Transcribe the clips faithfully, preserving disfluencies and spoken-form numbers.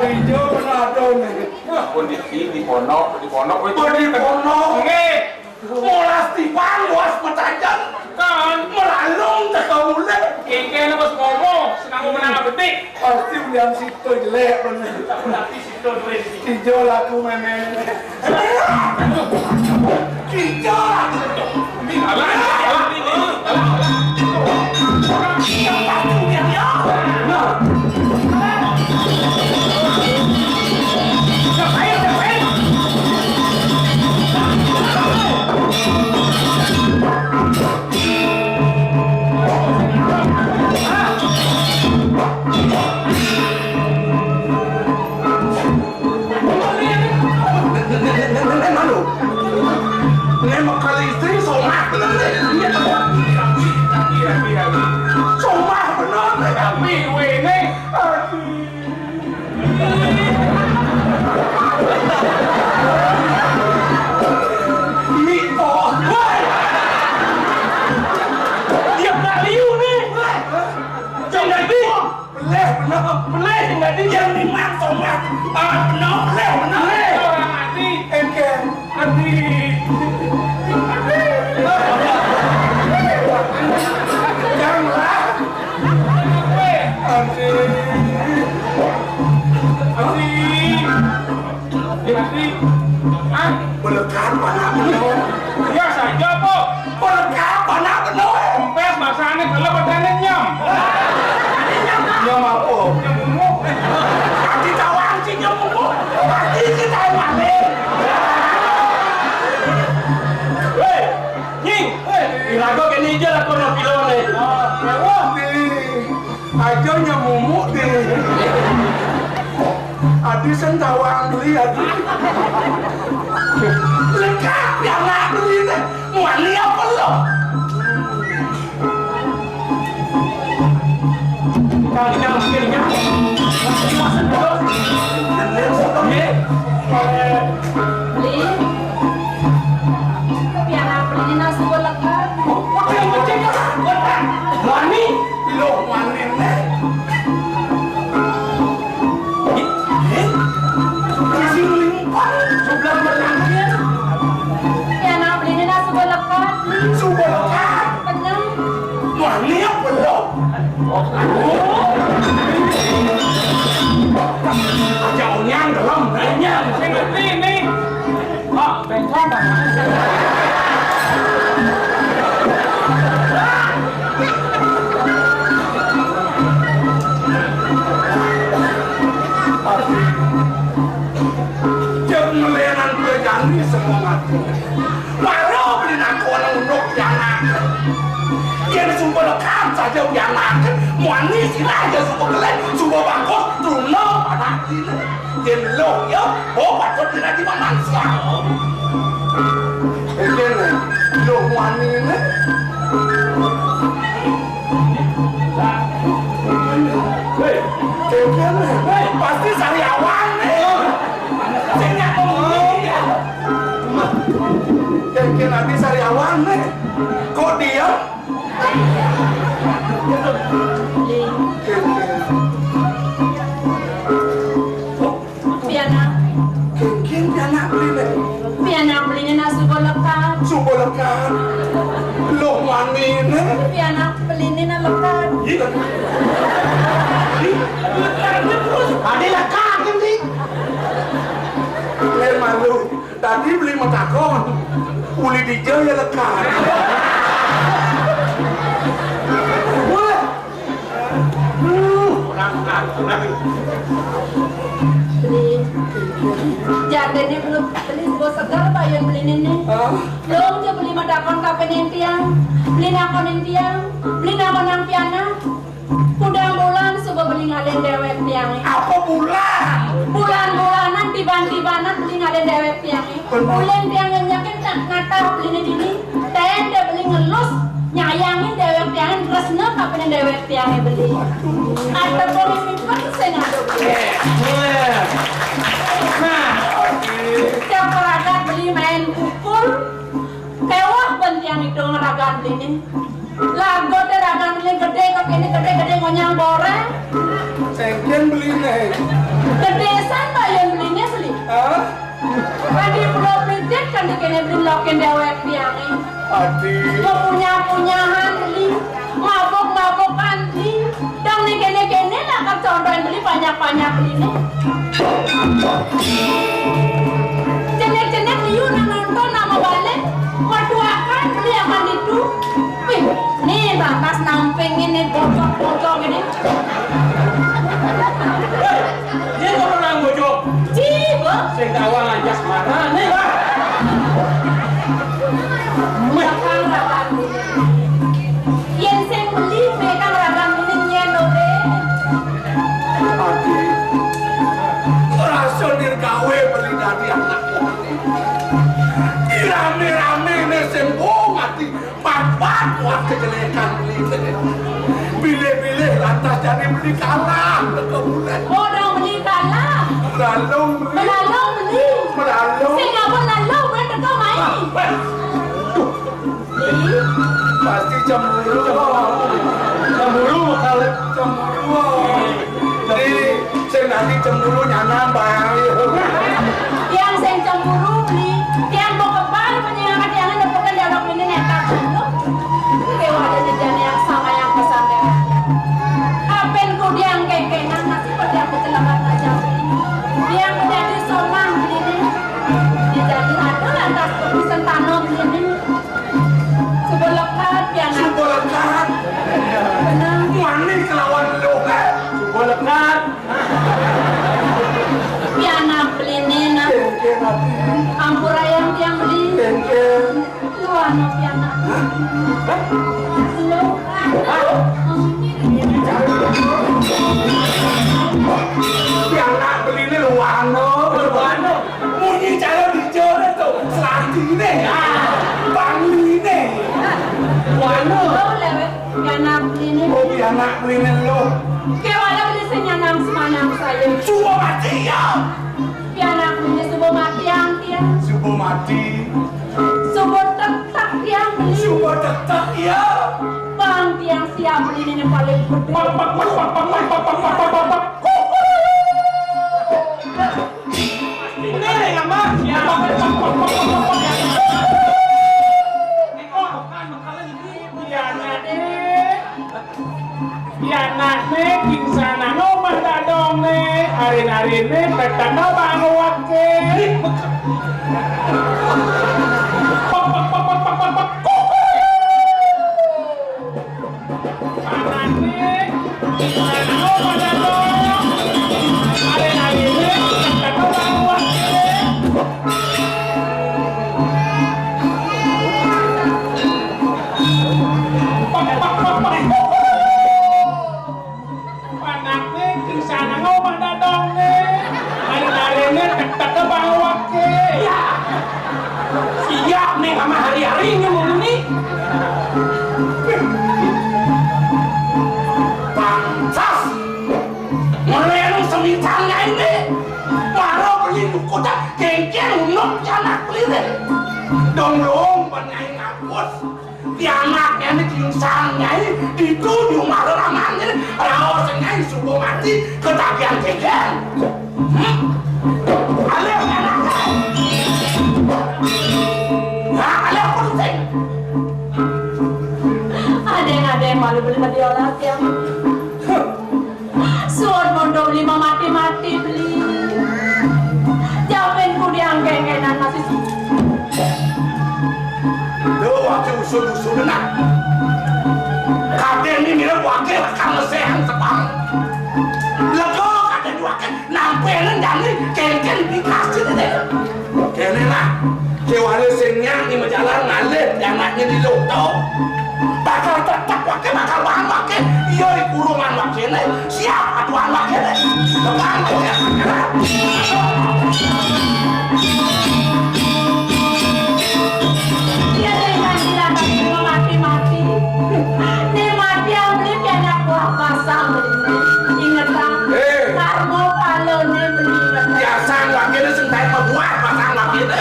Ijo pernah ada nih. Wah, kondisi di pondok, di pondok, wis. Pun di pondok. Nggih. Molas tiban, molas petajan. Kan. Melalung teka mulih. Engke nek wis ngomong, senang menang betik. Pasti ulian situ jelek bener. Tapi situ duwe. Ijo laku memen. Ijo laku. Alah, alah, ini. Alah. Yang pasti ulian ya. Nah. Nek mekal istri somah bener nih. Iya, iya, iya, iya. Somah bener nih. Tapi wene, aduh. Mik kok. Woi. Dia nggak liu nih. Jangan di. Beleh bener. Beleh sing dadi. Yang dimaksud, Mas. Ah, bener, beleh bener. Beleh. Orang ati. Engke. Ati. Janganlah. Ati. Ati. Ati. Ah. Belekan mana bener? Ya saja, Po. Belekan mana bener? Empes basane kalau badane nyem. Nyem apa? Nyem umuk. Ati tawang sing nyem umuk. Pasti kita maling. Hei, Nying. Hei, iraga kene ija lakon pilone. Wah, aja nyem umuk deh. Adi sing tawang beli, adi. Lekap yang nak beli nih. Muani apa lo? Kali yang akhirnya. Nggih. Beli. Pianak beli nasi bolekan. Muani. Loh, manene. Eh? Isi limpah, sebelah menangnya. Ya, nah, belinya nasi suba lekat. Suba lekat? Bener. Wah, ini apa lo? Oh. Aja onyang dalam, renyang. Sing ngerti ini. Pak, bencong, Pak. Cek melenan kue jani semua mati. Baru beli nangko anak unduk jana. Yen suba lekam saja jana. Muani sila aja suba kelek, suba bangkok, truna anak dina. Yen lo ya, oh, patut dina di manungsa. Yen lo muani ne. Hei, hei, pasti sariawan ne. Sing nyak ngomong. Yen, yen nanti sariawan ne. Kok diam? Pianak. Kengkeng pianak beli, Nek. Pianak belinya nak suba lekat. Suba lekat. Loh, manine. Pianak belinya nak lekat. Iya. Adi lekat, kan, Dik? Len malu. Tadi beli metakon. Uli dija ya lekat. Wah. Beli. Jagane belum beli, bos segar apa yang beli ini? Hah? Belum, dia beli medakon kape nintiang, beli nakon nintiang, beli nakon nang piana. Udah bulan suba beli ngalen dewek tiang. Apa bulan? Bulan-bulanan, tiban-tibanan beli ngalen dewek tiang. Bener. Ulen tiang nyakin tak ngatah beli ini. Ten dia beli ngelus, nyayangin dewek tiang, tresna kapan dewek tiang beli. Ada pemimpin sing ada beli. Nah, tiap raga beli main pukul, kewah ben tiang itu ngeragan beli ini. Lagu te ragan beli gede, kok ini gede-gede ngonyang goreng. Éngkén beliné. Gedé san bayun beliné, Beli. Hah? Kanti pulo pidit, kanti kéné beli lokin déwék tiangé. Adi. Mapunyah-punyahan, Beli. Mabuk-mabukan, Beli. Dong né kéné-kéné lah, kan contohin beli banyak-banyak beliné. Jenek-jenek liu nang nonton, nang mabalik, maduakan beli akan ditu. Wih, né bakas namping ini bocok-bocok ini. Héi, yén ora bocok. Ciba. Sing tawang aja semara né. Bakal raban. Yén sing beli, mé kang raban beli nyén, Dé. Adi, rasa dirgawé beli dadi anak. Diramé-raméné sing wong ati, pat-pat kuat kejelekan beli. Bilih-bilih lantas jani beli kalah teka bulan. Oh, dong beli kalah. Melalung beli. Melalung beli. Melalung. Sing apa lalu, bulan teka mai. Wah, wah. Ih. Pasti cemburu. Cemburu, kalau cemburu. Jadi, sing nanti cemburu nyanan baé. Tiang sing cemburu, Beli. Tiang kok kebal, penyenangan tiang nepukin dialog ini nekat dulu. Oke, wadah jejane yang sama yang pesan deh. Apen ku tiang kengkengan, masih pada aku kecelakaan aja. Tiang menjadi somang, Beli. Dijadi ada lantas pesen tanam, Beli. Suba lekad, pianak. Suba lekad. Bener. Wani kelawan luh, eh. Suba lekad. Pianak beliné, nah. Kénkén ati. Ampurayang tiang beli. Kénkén. Luana pianak. Hah? Hah? Lu. Hah? Pianak beliné luana. Luana. Munyi cara bicara to, selatiné, ah, pangliné. Wanu. Oh, lewat pianak beliné. Oh, pianak beliné lo. Kéwala beli sing nyanang semanang saya. Suba mati ya. Pianak beliné suba mati angkian. Suba mati. Suba tetek tiang beli. Suba tetek ya. Bang tiang siap beliné paling gedé. Pak, pak, pak, pak, pak, pak, pak, pak, pak, pak. Ini yang aman. Ya. Pianakné, pianakné pingsananga omah dadongné, arin-arinné tetekna bang waké. Pek, pek, pek, pek, pek, pek, pek. Anakné, anakné pada dong. Alé-aléné, kata orang tua. Pak, pak, pak, pak. Anakné, di sana ngomong dadongné. Alé-aléné, tek-tek bang waké. Ya. Siap nih sama hari-hari ini mau nih. Pantas. Mulai anu semitan ini. Maro beli dukutan kengkeng unuk anak beli deh. Dong dong, ban nyai ngapus. Di anaknya ini pingsan nyai, di tujuh malam amannya, raos nyai subuh mati, ketagihan kengkeng. Hmm? Alih anak. Nah, alih apa lu, Cing? Ada yang, ada yang malu beli mati orang tiang. Suud mondong lima mati-mati beli. Jamin ku dianggenggenan masih su- Duh, wakil usul-usul nak. Kadén ini mirip wakil kang lesehan sepang. Lega kadén wakil. Nampéné jani kénkén dikasih deh. Kéné nah, kéwala sing nyak di majalan ngalih anaknya di loto. Bakal tetep waké, bakal bahan waké. Iya, di kurungan wakéné, siap atuan wakéné. Tebang waké. Iya, deh, kan, silakan, mati-mati. Né mati, ambil pianak buah pasang. Ingetan. Eh. Karma palané beli. Biasa lagi ini sing taé mabuah pasang lagi ini.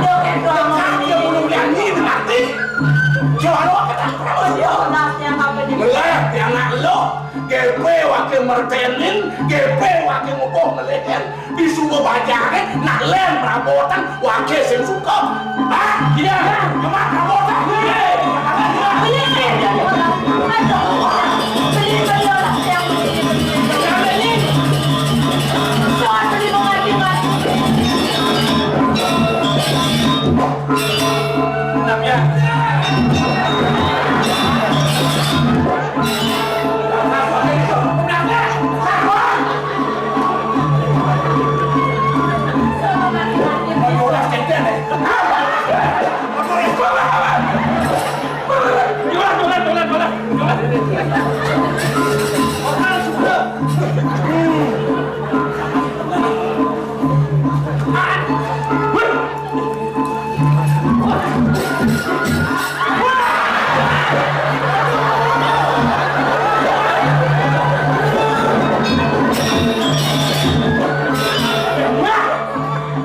Yo, kéto. Dia bunuh dia ini mati. Jual apa tak tahu dia. Yo, nasnya apa di. Lah, dia anak lo. Dia Gépé waké merténin, gépé waké ngubuh ngeléhin. Disuba bajaré, nak lén merabotan, waké sing suka. Hah? Iya. Cuma merabotan. Iya. Beli, beli, beli, beli. Aduh. Beli, beli, orang yang beli, beli, beli. Yang beli. Soal beli mau ngaji, ngaji. Kenapa ya?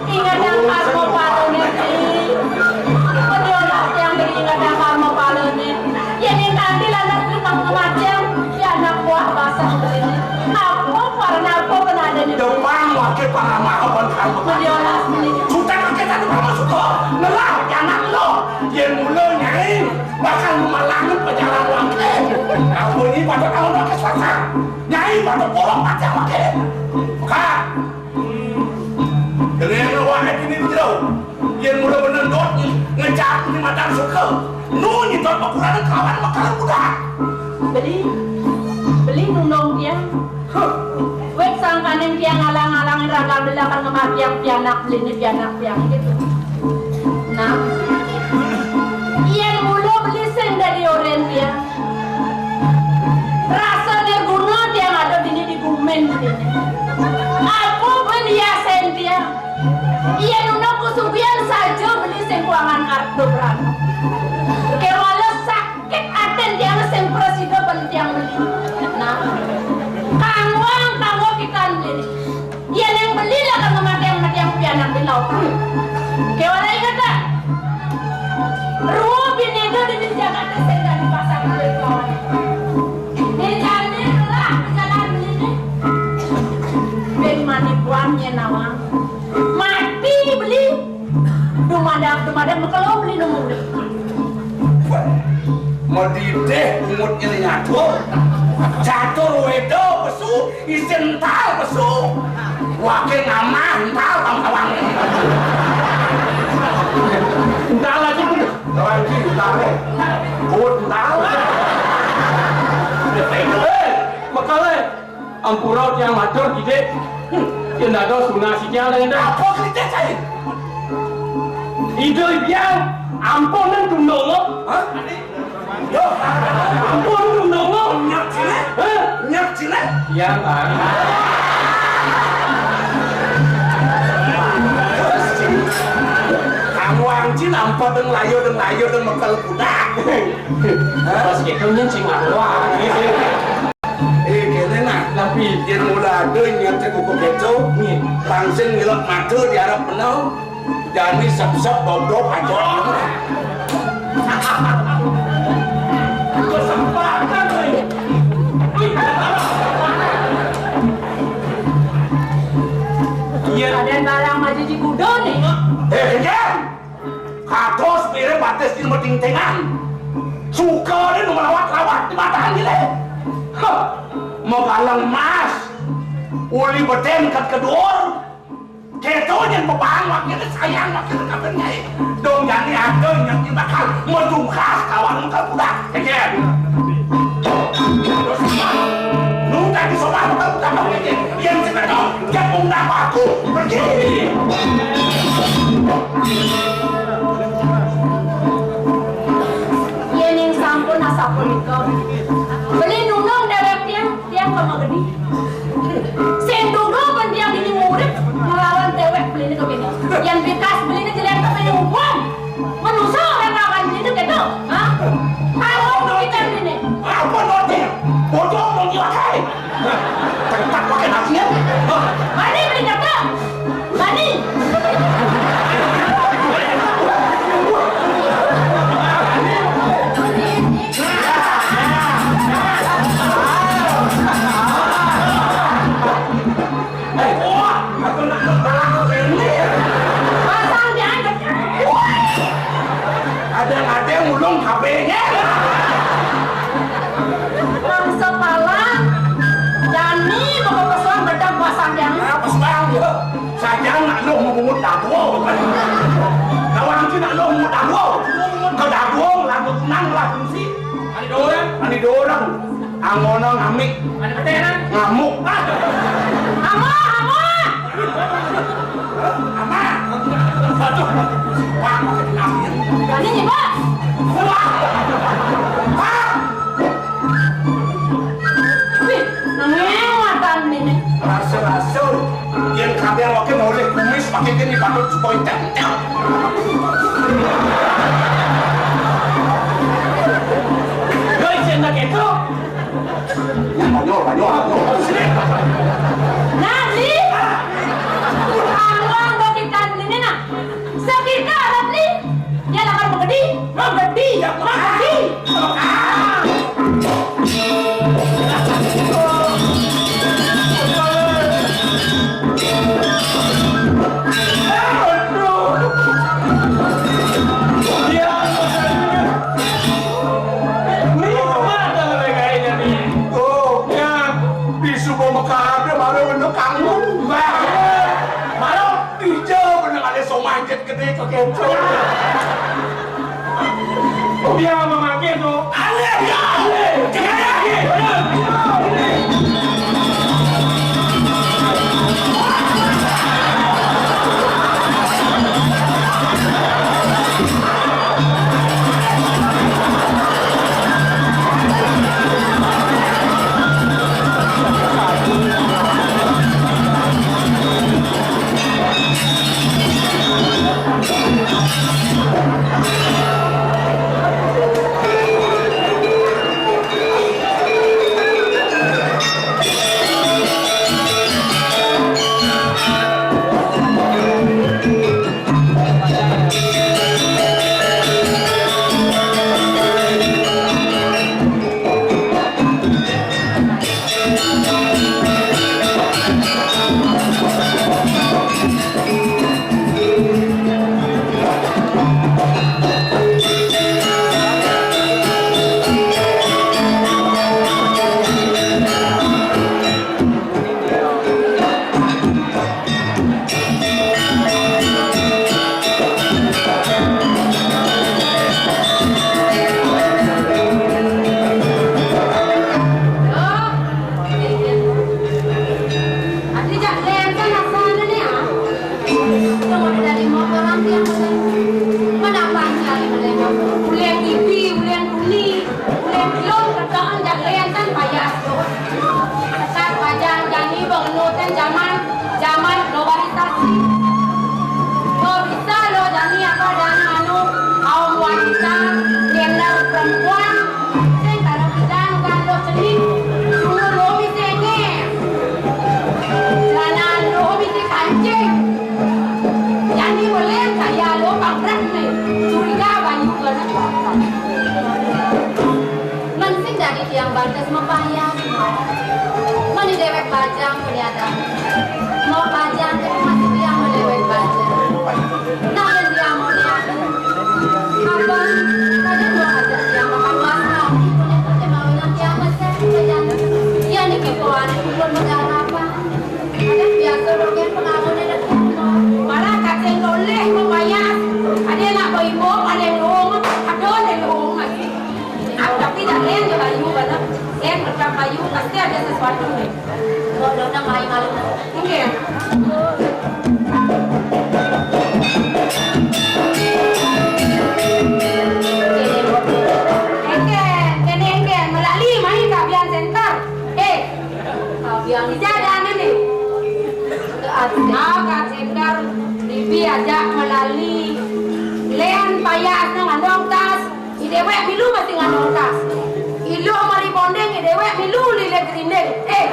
Ingetang karma palané, Beli. Beli olah tiang, Beli, ingetang karma palané. Yén ing kanti lantas Beli mangkematiang, ya anak buah basah Beli. Apa para napa kenadané, Beli? Depang waké paramahaban karma. Beli olah, Beli. Sutan waké tadi mama suka. Ngelah, ya anak lo. Yén mula nyai bakal malangin pajalan waké. Apa ini pada tahun waké swasta? Nyai pada polong matiang waké. Kak, Dengan waké dini di jero. Yén mula bener dot ngejak ni matan suka. Nu nyidot makulané kawan makanan budak. Beli, Beli nundung tiang. Huh. Wit sangkaning tiang ngalang-alangin raga Beli akan ngematiang pianak Beliné, pianak tiang gitu. Nah, yén mula Beli sing dadi orén tiang. Rasa nirguna tiang ada dini di gumin dini. Apa pun diasain tiang. Yén nuna kasugihan saja Beli sing kuangan arta brana. Kéwala sakit atén tiang sing prasida ban tiang Beli. Nah, kangwang kanggo kitan Beli. Yén yang Beli lakar ngematiang-matiang pianak Beli. Kéwala inget dah. Rwa bhinéda di jagaté sing dadi pasang kulit lawan. Di jani lah di jalan Beliné. Bén mani buan nyén nawang. Mati Beli. Dumadak, dumadak, makelo Beli nemu Beli. Madidih bungut nyeri nyatur. Catur weda pesu, isin ental pesu. Waké ngamah ental tawang. Ental lagi, Beli. Lagi ental. Kuat ental. Eh, makelo. Ampura tiang matur, Kidik. Hmm, yén dados tunas tiang, Dék. Apa Kidik, Cai? Ida Hyang ampunang tundunga. Hah? Yo. Ampun tundunga. Nyek cilik? Hah? Nyek cilik? Iya, Bang. Kamu angci nampak deng layur, deng layur, deng mekel kuda. Hah? Pas gitu nyén sing ngawang. Eh, kéné nah. Tapi yén mula ada nyet kuku kéto, nggih, langsung ngilot mata diarep menel, jani sep-sep bobrok aja. Kesempatan, wéh. Iya. Ada barang maju di kuda nih. Eh, iya. Kados mirip batis di medingtingan. Sukané nu melawat-lawat di matan gilé. Hah, mabalang emas. Uli bedén kat kedur. Kéto nyén bebang wakilé sayang wakilé kabin nyai. Dong jani ada nyén bakal medungkas kawan muka budak. Kékén. Terus, nu tadi sobat muka budak kékén. Yang sebetul, yang undang aku pergi. Yéning sampun asapunika, Beli nundung déwék tiang, tiang kama gedé. Sing dudu pun tiang dini murid nglawan déwék Beliné kéné. Yén pikas Beliné jelek kéné ubung. Manusa ora nglawan Beliné kéto. Hah? Ayo kita Beliné. Apa nanti? Bodoh nanti wakai. Tetap pakai nasinya. Bani beli kata. Bani. Wah, aku nak ngebalang ini. Pasang dia aja. Ada-ada yang ulung H P-nya. Mangsa palang, jani bawa pesuang bedang pasang dia. Ah, pesuang dia. Saja nak lu mau bungut dagul. Kawan tu nak lu mau dagul. Ke dagul, lagu tenang, lagu musik. Ada orang. Ada orang. Angono ngamik. Ada beteran. Ngamuk. Ama, ama. Ama. Aduh. Wah, makin ngamik. Berani nih, Bos. Wah. Wah. Wih, nangewatan nih. Rasa-rasa. Yang kabeh awake noleh kumis pakai kene patut supaya cantik. Lho, ijin tak ketok. Ya, banyak, banyak, banyak. Nah, Li. Awang do kita ini, nah. Sakit arep, Li. Dia lakar begedi, begedi, begedi. Ini kemana mereka ini? Oh, ya, di Subo Mekar ada baru bener kangen. Baru, baru. Ijo bener ada somai jet gede kekencur. Dia memakai tuh. Aneh, ya, aneh. Jangan lagi. Ati jak lem kan asal ni, ah. Yang ada dari motor nanti yang mana? Mana banyak yang ada motor? Uleng T V, uleng tuni, uleng film, kerjaan jak lem kan payah tu. Sekat payah jani bangun kan zaman, zaman globalisasi. Kau bisa lo jani apa dan anu, kaum wanita, gender perempuan, Sing karo bidan karo cening, sumur lomi senge. Celana lomi sing kancing. Jani weleh kaya lo pangkrak ne. Curiga banyu kena kuasa. Mensing dadi tiang bantes mapayas. Mani dewek bajang punya ada. Mau bajang tapi masih tiang mau dewek bajang. Nah, yang dia mau lihat. Abang, kadang gua ajak dia makan warna. Punya pakai mawinang dia sama saya, ya. Iya nih, kipoan, pun negara apa? Kadang biasa, rogen pengamun ada. Malah kacang doleh, mau payas. Ada nak bawa ibu, ada yang ngomong, ada yang ngomong lagi. Ah, tapi dah lain je bayu, mana? Lain dekat bayu, pasti ada sesuatu ni. Kalau dah nak main malu. Okey. Engken, kene engken, melali mai ka Bian Center. Eh, ka Bian ija dah ni. Ah, ka Center, bibi ajak melali. Lain payah nang andong tas. I dewek milu masi ngandong tas. Iluh mari bonding, i dewek milu lilih gerinding. Eh,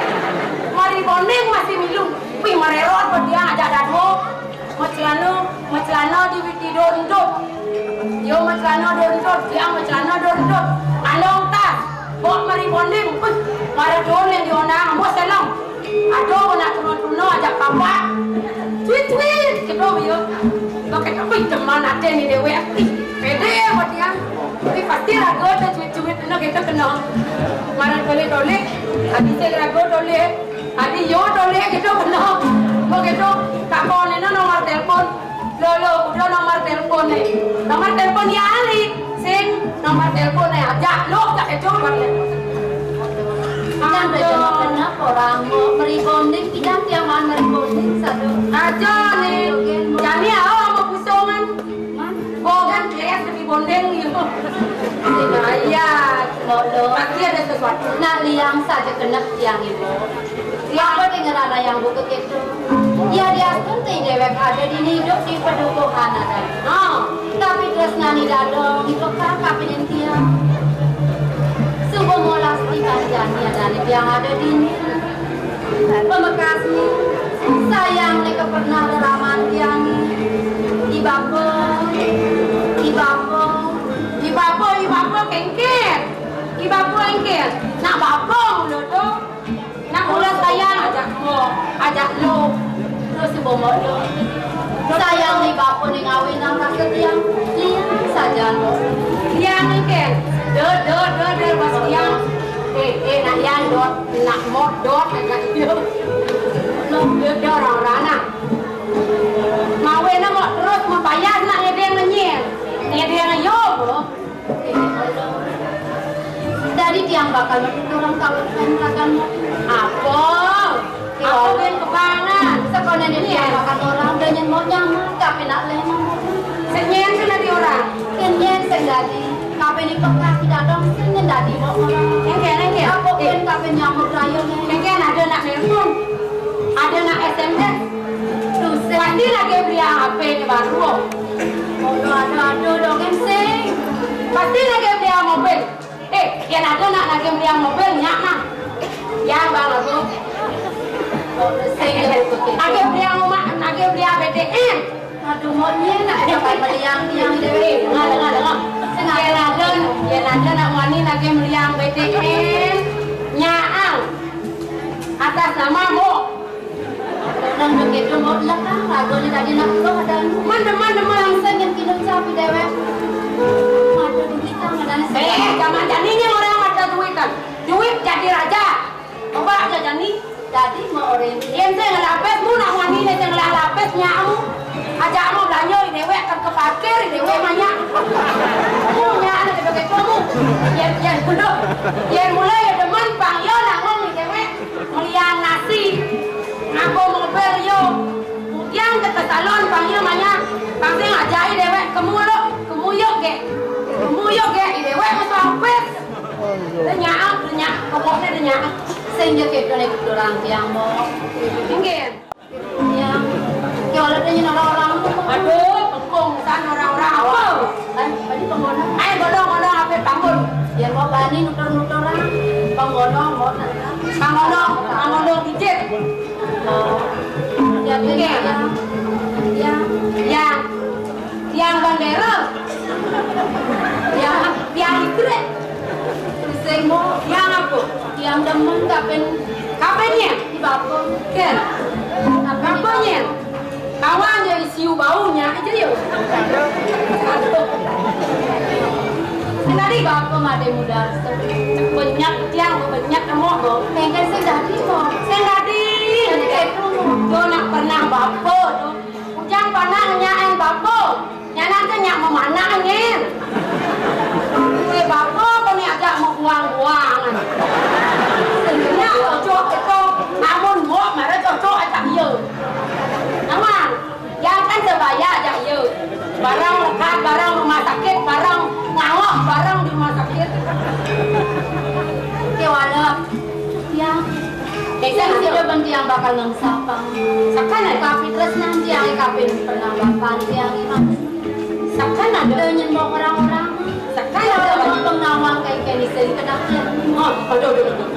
mari bonding masi milu. Wih, marerot bediang ajak dadua. Macelana, macelana di, di dontut. Yo macelana dontut, tiang macelana dontut. Andong tas. Bok mari bonding. Wih, mara don yang diondang, ambos selong. Aduh, nak teruna-teruna ajak Wah, cuit-cuit, kéto yo. Kok kéto kuwi demen até né déwék. Ih, pédé buat tiang. Tapi pasti raga to cuit-cuit, kéto kéna. Marang tolék-tolék, adi sing raga tolék, adi yo tolék kéto kéna. Kok kéto, takoné nomor telepon. Lo, lo, udah nomor telepon né. Nomor telepon ya ali. Sing nomor telepon né aja. Lo, jak kéto. Kan beda kenapa orang mau meribonding, tidak tiang mau meribonding satu. Aja né. Jani ao sama pusungan. Bogan keas demi bonding gitu. Iya, lo. Pasti ada sesuatu. Nak liang saja kena tiang ibu. Siapa dengar ada yang buku itu? Ya dia pun ti déwék ada di hidup di pedukuhan ada. Oh. Tapi terus nani dadong di pekar kapining tiang. Subuh molas di Banjarnya dan yang ada di ini. Pamekasné, sayang né ka pernah reraman tiangé. I bapa, i bapa, i bapa, i bapa kénkén. I bapa kénkén. Nak bapa mula to. Nak mula sayang ajak mo, ajak lo. Terus si bomo lo. Sayang né bapa né ngawinang rasa tiang. Liang saja lo. Liang kénkén. Dot, dot, dot, dot, pas liang. Eh, eh, nak Yan, dot, nak mo, dot, nak Yan. Lo, dot, dot, orang-orang, nah. Mawe na mo terus mo payah nak ngedeng ngenyir. Ngedeng yo, bro. Dadi tiang bakal metu orang kawin kan ragan mo. Apa? Apa ben kebangan? Sekolah ini tiang bakal orang udah nyen mo nyaman, tapi nak leh mo. Senyen tu nanti orang. Senyen sing dadi. Kape ni pekas tidak dong, sing dadi mo orang. Engke, engke. Apa ben kape nyamuk rayo ni? Engke ada nak nelpon. Ada nak S M S. Tuh, sing. Pasti lagi beli H P ni baru. Oh, ada, ada dong, sing. Pasti lagi beli mobil. Eh, yang ada nak lagi beli mobil, nyak mah. Ya, bang aku. Oh, sing. Lagi beli rumah, lagi beli B T M. Aduh, monyé nak dapat meliang tiang déwé. Dengar, dengar, dengar. Yén ada, yén ada nak wani lagi meliang B T N, nyaang. Atas nama Mbok. Nang begitu Mbok lekang, laguné tadi nak tuh ada. Man, man, man. Langsung yang kino capi déwé. Aduh, duit sama dan. Eh, zaman jani nya orang ada duitan. Duit jadi raja. Coba aja jani. Dadi mau orang. Yén sing ngelapis mu nak wani né sing ngelah lapis nyak mu. Ajak mu belanjo déwék ke, ke parkir déwék banyak. Mu nyak anak déwék itu mu. Yén, yén mula. Yén mula ya demen pang yo nak ngomong déwék. Meliang nasi. Nganggo mobil yo. Kemudian ke salon pang yo banyak. Pang sing ajai déwék kemu lo, kemu yo gé. Kemu yo gé déwék metu lapis. Dia nyaang, dia nyaang, pokoknya dia nyaang. Sing ja kéto né orang tiang mo. Inggih. Tiang. Ki oleh dia nyén orang-orang. Aduh, pengkung san orang-orang apa? Kan tadi penggono. Ayo godong-godong apa panggon? Ya mau bani nutur-nuturan. Penggono mau. Penggono, penggono pijit. Oh. Ya, ya. Ya. Ya. Tiang bandera. Tiang, tiang istri. Sing mo. Tiang apa? Tiang demen kapen. Kapennya? Di bapa. Ken. Bapanya? Kawan jadi siu baunya aja yo. Tadi bapa made muda. Banyak tiang, banyak kamu, bo. Mengke sing dadi mo. Sing dadi. Sing dadi. Yo nak pernah bapa tu. Ujang panah nyaen bapa. Nyanan téh nyak memanah nyén. Kue bapa kone ajak mau buang-buang. Nyak cocok itu. Amun mau marah cocok ajak iya. Aman. Yang kan sebaya ajak iya. Barang lekat, barang rumah sakit, barang ngawak, barang di rumah sakit. Oke, walau. Ya. Desa sing sida ben tiang bakal ngengsapang. Sakan ada. Tapi tresnan tiang kapin pernah bapan tiang iman. Sakan ada. Nyembok orang-orang. Sakan ada. Pengamal kayak kene sing kena tiang. Oh, aduh, aduh, aduh.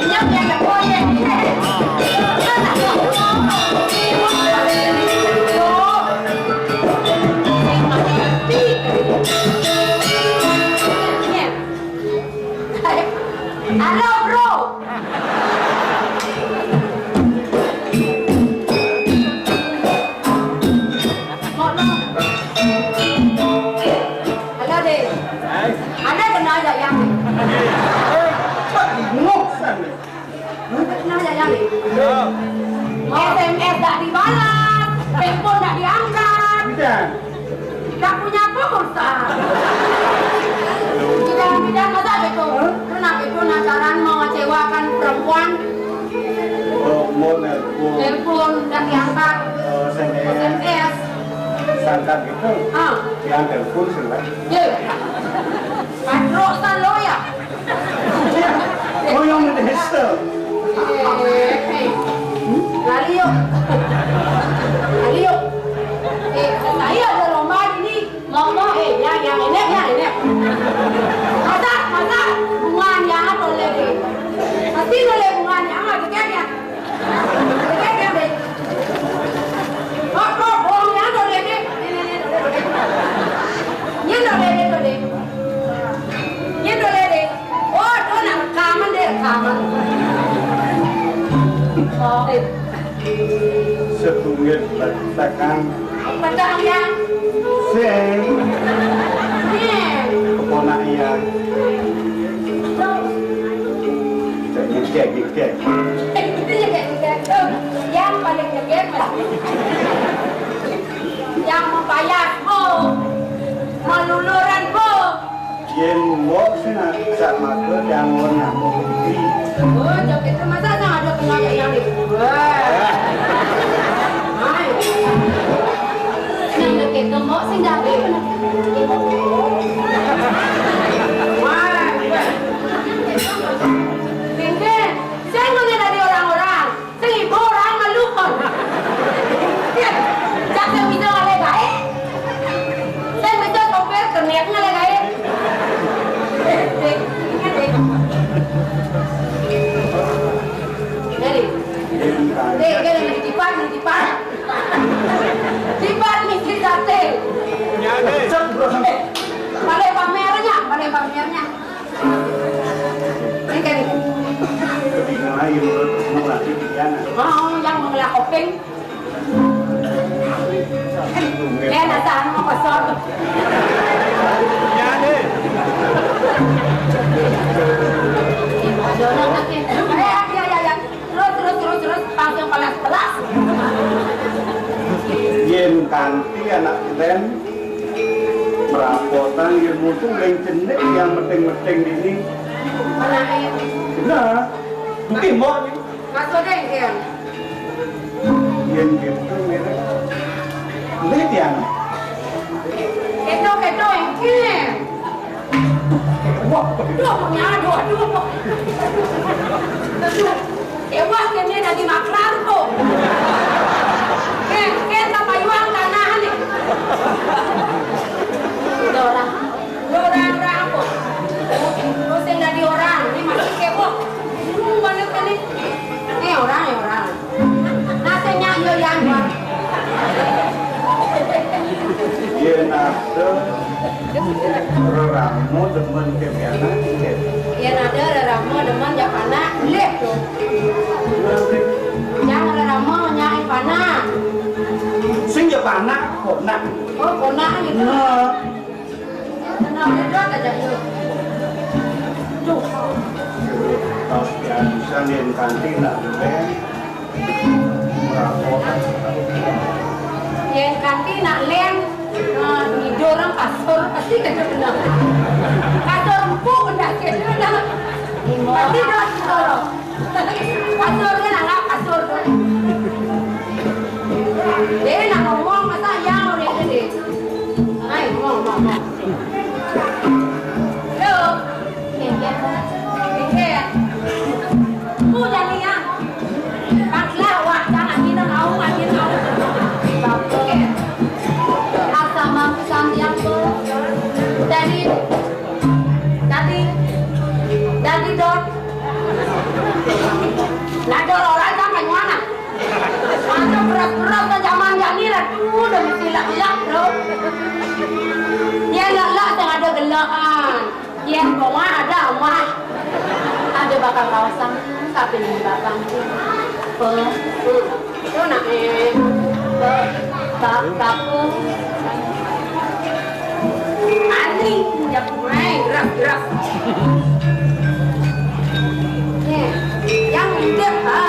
Nyam yang ada. Halo, bro. S M S nggak dibalas, telepon nggak diangkat. Nggak punya pulsa. Bidan, bidan, masa gitu? Hah? Lu nak itu penasaran mau ngecewakan perempuan? Oh, mau nelpon. Telepon nggak diangkat. Oh, S M S. S M S. Sangkat gitu. Ah. Yang telepon sih, Mbak. Ye. Patrok san lo ya? Oh, yang desa. Eh, eh. Lari yuk. Lari yuk. Eh, saya ada lomba ini. Lomba, eh, yang, yang ini, yang ini. Masa, masa bunga yang apa lagi? Pasti boleh bunga yang apa, kan ya? Kan ya, deh. Oh, oh, oh, yang ada lagi. Ini, ini, ini, ini. Ini ada lagi, ada lagi. Ini ada lagi. Oh, tu nak rekaman deh, rekaman. Oh, eh. Setunggal belakang. Belakang ya. Sing. Nih. Keponak ya. Cek, cek, cek. Itu ya, kayak gitu. Yang paling ngeget, Mas. Yang mempayas, Bu. Meluluran, Bu. Yen mbok sing ajak matur jangon ngamuk iki. Oh, joget itu masa sing ada penyanyi yang di. Wah. Ayo. Sing joget itu mbok sing dapet. Wah. Sing, sing. Sing ngene dari orang-orang. Seribu orang ngeluh. Ya, jak sing bisa ngalih gaé. Sing bisa sopir kernet ngalih gaé. Jadi, eh, kan lagi tipan, lagi tipan. Tipan mistri sate. Eh, balik pamernya, balik pamernya. Ini kan. Ketinggalan aja menurut, menurut lagi pikiran. Oh, yang mengelak kopeng. Dia nasa anu mau kosong. Ya, deh. Ada orang lagi. Eh, ya, ya, ya. Terus, terus, terus, terus. Langsung pelas-pelas. Yen kanthi anak lén merapotan, yen mutu ning jenik yang meting-meting ini. Anake. Bener. Mungkin mau nih. Maksudnya, Ken? Yen gitu, ngene. Ini tiang. Keto, keto, Ken. Wah, aduh, aduh, aduh. Aduh. Ewas kene dadi maklar kok. Ken, ken apa yuang tanah nih. Udah orang, udah orang, orang apa? Terus yang dadi orang, ini masih kepo. Bingung banget kan nih. Eh, orang, ya orang. Nah, sing nyak yo yang, Bang. Yen ada reramo demen ke pianak, nggih. Yen ada reramo demen jak panak, nggih. Yang reramo nyai panak. Sing jak panak, ponak. Oh, ponak gitu. Nah. Tenang, udah aja, yuk. Duh. Terus yang bisa yen kanthi nak lén. Yang kanthi nak lén, nah, tidur nang kasur, pasti kena benar. Kasur empuk, ndak kena. Pasti dah tidur. Kasur kan anggap kasur tu. Dia nak ngomong, masa yang orang ini. Hai, ngomong, ngomong, ngomong. Hello. Kengkeng. Kengkeng. Mu jadi ya. Paklah, wah, jangan minum, au, jangan minum. Oke. Asama sambiang tu. Jadi, jadi, jadi dot. Lah, dot orang jangan mana? Ada berat-berat ke zaman jani lah tu, dah mesti lak-lak, bro. Dia lak-lak tengah ada gelaan. Yen omah ada omah. Ada bakal kawasan, tapi ning bakal. Pe. Tu nak, eh. Pe. Ba-, bapa. Ani, jak mai, gerak, gerak. Nih, yang hidup, ha?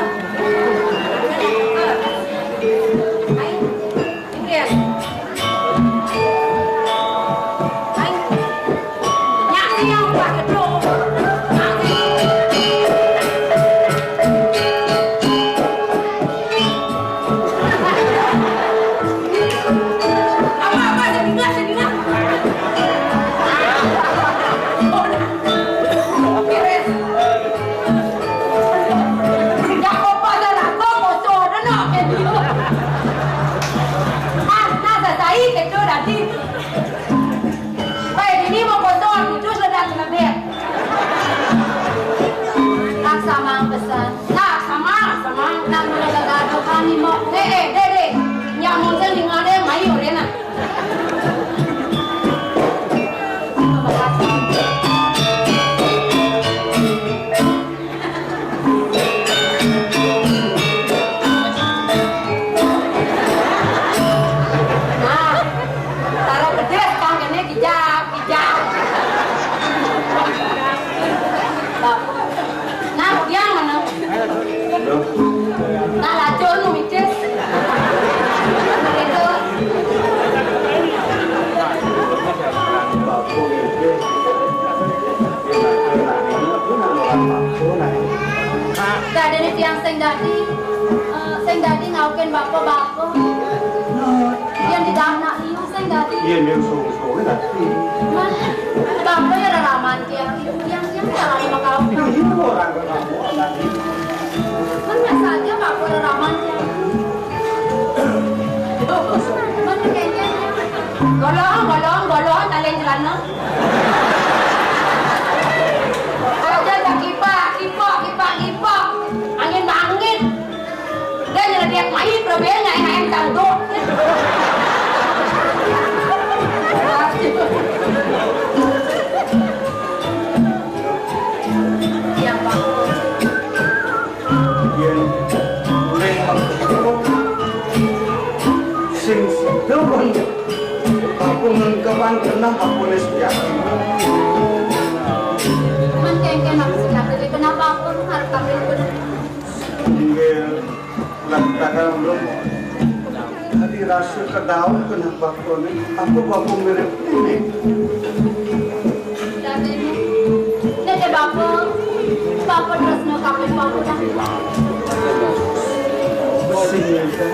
Nang udah gagaduhan nih, Mbok. Eh, eh, Dek, Dek. Nyamuk saya ning ada yang mayu, Dek, nah. Nah, taruh pedes, Bang, ini kijap, kijap. Nah, yang mana? Nah, lacur nu micis. Itu. Dadi ni tiang sing dadi, eh, sing dadi ngaukin bapa-bapa. Yang di dalam nak iu sing dadi. Iya, yang sung-sung dadi. Nah, bapa ya raraman tiang. Yang, yang salah sama kau. Iya, orang kamu dadi. Mana saja bapa raraman tiang. Mana kayaknya. Golong, golong, golong, tali celana. Aja tak kipak, kipak, kipak, kipak. Angin bangit. Dia nyelediak mai, probel ngai main tanggo. Yang bangun. Yen uling mengko sing sida kon aku mengkewan kenah aku wis yakin. Cuman kengken aku sing yakin kenapa aku harus tampil bener. Inggih, lan kakang belum. Ati rasa kedaung kenapa kone? Aku baku mirip ini. Dadine. Nek bapa, bapa tresno kabeh bapa dah. Sing itu.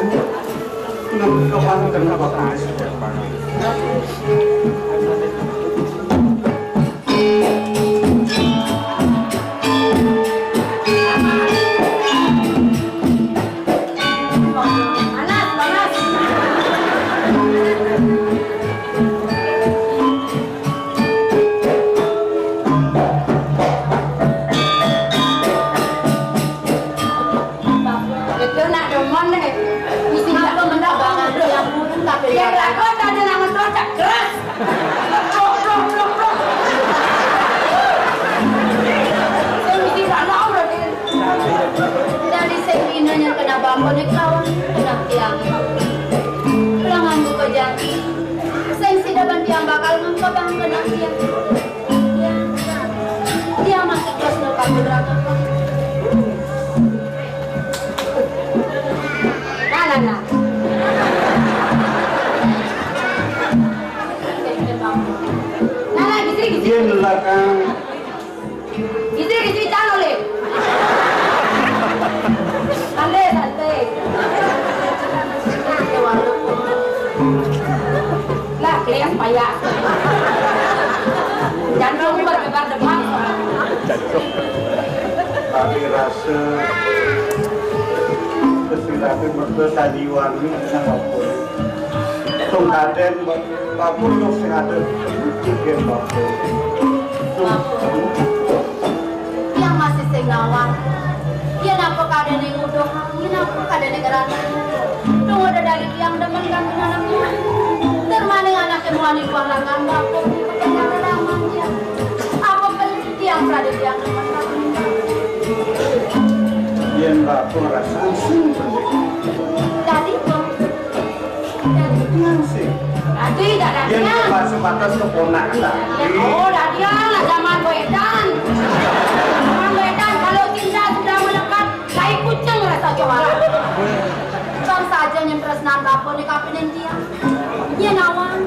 Nang kapan kenapa kone? Panas, panas. Itu nak demen deh. Isi apa mendak banget yang burung tapi ya, ya, lah, kok tadi nak ngetok cak keras. Plok, plok, plok, plok. Sing iki gak tau lho, Din. Dari sing pinanya kena bambone kawan, kena tiang. Lengan buka janji. Sing sida ban tiang bakal ngengkebang kena tiang. Tiang, tiang masih terus no kabur apa? Nah, nah, nah. Nah, nah, gisi, gisi. Dia belakang. Gisi, gisi, jangan oleh. Santai, santai. Lah, kalian payah. Jantung berdebar-debar. Jantung. Tapi rasa kesulitan mertua sandiwara ini sama pun. Tungkaden Bapun lo sing ada. Iki Bapun. Tiang masih sing nawang. Yen apa kadene nguduh, yen apa kadene ngerana. Tunggu ada dari tiang demen kan anaknya. Termaning anaknya muani buah langan Bapun. Apa pen tiang prade tiang demen kan. Yen Bapun rasa sing pendek. Tadi kok Yang sih. Tadi dah dah. Yang dia. Sebatas, sebatas keponakan dah. Ya, oh, dah dia lah zaman wedan. Zaman wedan kalau cinta sudah melekat, tai kucing rasa coba. Bang saja yang terus nang bapa ni kapinin dia. Dia nawang.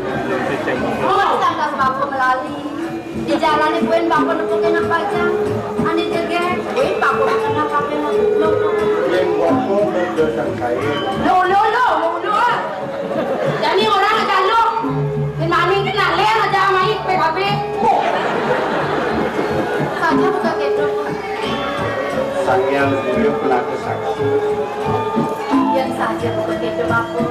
Oh, santas bapa melali. Di jalan iku en bapa nepuk enak bajang. Ane jegek, en bapa kena kape. Yen bapa kerja sang kain. Lo, lo, lo, lo, lo. Jani orang aja lo. Yen mami kena ler aja mai P K B. Saja buka kedo. Sang Hyang Surya pernah kesaksi. Yen saja buka kedo bapa.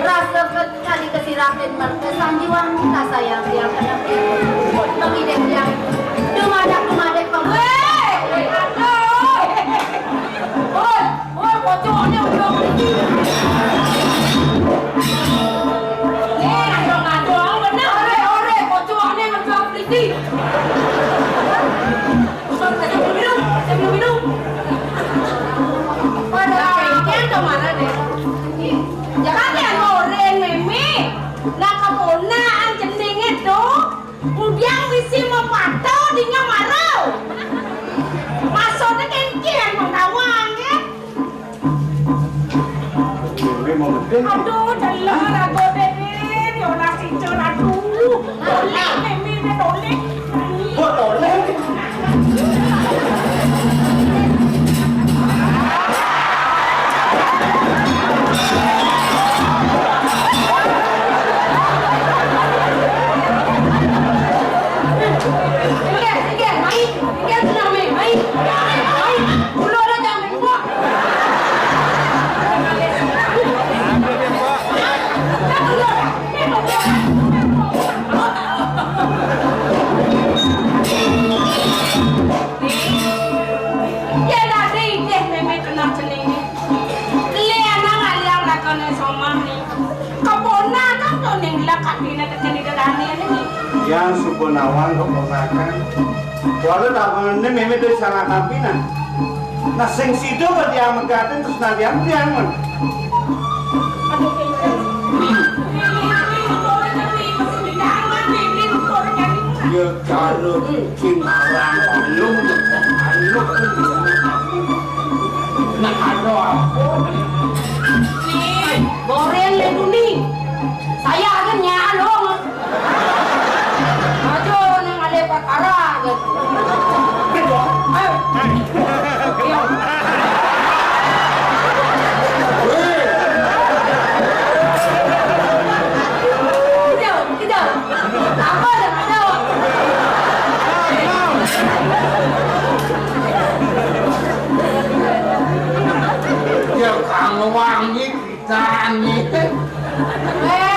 Rasa ke Tadi kesiratin merke sanjiwang, tak sayang tiang kena. Bagi dia tiang. Dumadak, dumadak, peng-, weh, weh, aduh. Woi, woi, woi, Aduh, jelas aku, Bebin. Ya Allah, si Jun, aduh. Toleh, Bebin, toleh. Kok toleh? Enggak, enggak, main. Enggak, tenang, main. Main. Main. Dulu ada jam. Ya, lah, deh, deh, Meme kena cening, deh. Liana ngalih lakone somah, nih. Keponakan to ning lek atine kecil dedane, nih. Ya, suba nawang keponakan. Walau tak mengenai Meme dari salah kampinan. Nah, sing sida kok diamegaken terus nanti aku diamen. Ya, kalau sing aran anu, anu. Nah, ada apa? Nih, goreng le kuning. Saya aja nyalong. Aja nang ale perkara gitu. Ayo. Ayo. Tidak, tidak. Apa yang ada? Ya, kang wangi. Tani. Eh,